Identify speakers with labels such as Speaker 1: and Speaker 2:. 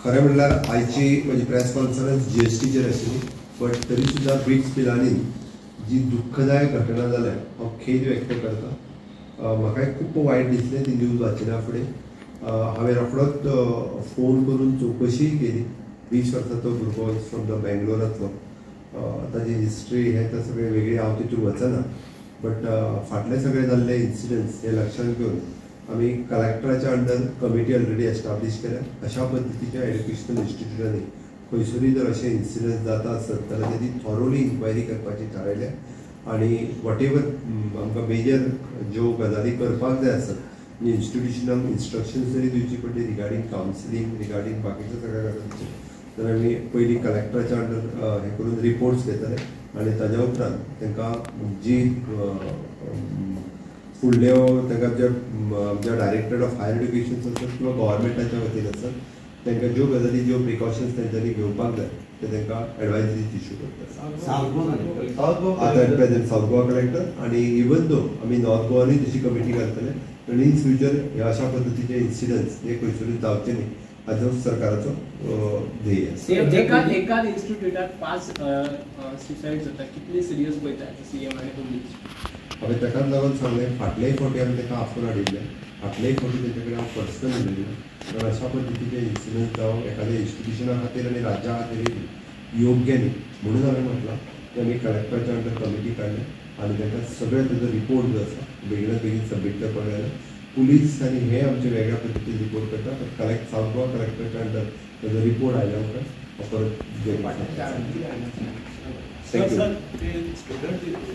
Speaker 1: खरें म्हणल्यार आयची म्हजी प्रेस कॉन्फरन्स जीएसटीचेर आशिल्ली, बट तरी सुद्दां बिट्स पिलानी जी दुख्खदायक घटना जाल्या हांव खेद व्यक्त करता. म्हाकाय खूब वायट दिसलें ती न्यूज वाचिना फुडें. हांवें रोखडोच फोन करून चवकशीय केली. 20 वर्सांचो भुरगो फ्रॉम the बेंगलोरांतलो, ताजी हिस्ट्री हें तें सगळें वेगळी, हांव तितून वचना. बट फाटले सगळे जाल्ले इन्सिडंट्स हे लक्षांत घेवन आमी कलेक्टराच्या अंडर कमिटी ऑलरेडी एस्टाब्लीश केल्या. अशा पद्दतीच्या एड्युकेशनल इन्स्टिट्यूटांनी खंयसरूय जर अशे इन्सिडंट्स जाता आसत जाल्यार तेजी थॉरोली इन्क्वायरी करपाची थारायल्या आनी what ever आमकां मेजर ज्यो गजाली करपाक जाय आसत म्हणजे इन्स्टिट्युशनाक इन्स्ट्रक्शन्स जरी दिवची पडली रिगार्डींग कावन्सिलींग, रिगार्डींग बाकीच्या सगळ्या गजालींचेर, तर आमी पयलीं कलेक्टराच्या अंडर हें करून रिपोर्ट्स घेतले आनी ताज्या उपरांत तांकां जी फुडल्यो तांकां जे आमच्या डायरेक्टरेट ऑफ हायर एड्युकेशन आसत किंवा गव्हर्मेंटाच्या वतीन आसत तांकां ज्यो गजाली ज्यो प्रिकॉशन्स तेंच्यांनी घेवपाक जाय ते तांकां एडवायजरीज इश्यू करतात. आतां at present south Goa collector आनी इवन दो आमी नॉर्थ गोवानूय तशी कमिटी घालतले आनी इन फ्युचर हे अशा पद्दतीचे इन्सिडंट्स हे खंयसरूय जावचे न्ही हाचो सरकाराचो ध्येय आसा.
Speaker 2: एकाच इन्स्टिट्यूटात 5 सुसायड जाता, कितले सिरियस पळयता सीएम आनी होम मिनिस्टर?
Speaker 1: हांवें ताकाच लागून सांगलें, फाटलेय फावटी आमी ताका आफोवन हाडिल्लें, फाटलेय फावटी तेजे कडेन हांव पर्सनल उलयल्लें. कारण अशा पद्दतीचे इन्सिडंट जावं एखाद्या इन्स्टिट्युशना खातीर आनी राज्या खातीर योग्य न्ही म्हणून हांवें म्हटलां की आमी कलेक्टराच्या अंडर कमिटी काडल्या आनी तांकां सगळे ताजो रिपोर्ट जो आसा बेगिनात बेगीन सबमीट करपाक जाय. पुलीस आनी हे आमचे वेगळ्या पद्दतीन रिपोर्ट करता, बट सावथ गोवा कलेक्टराच्या अंडर ताजो रिपोर्ट आयल्या उपरांत हांव परत thank you.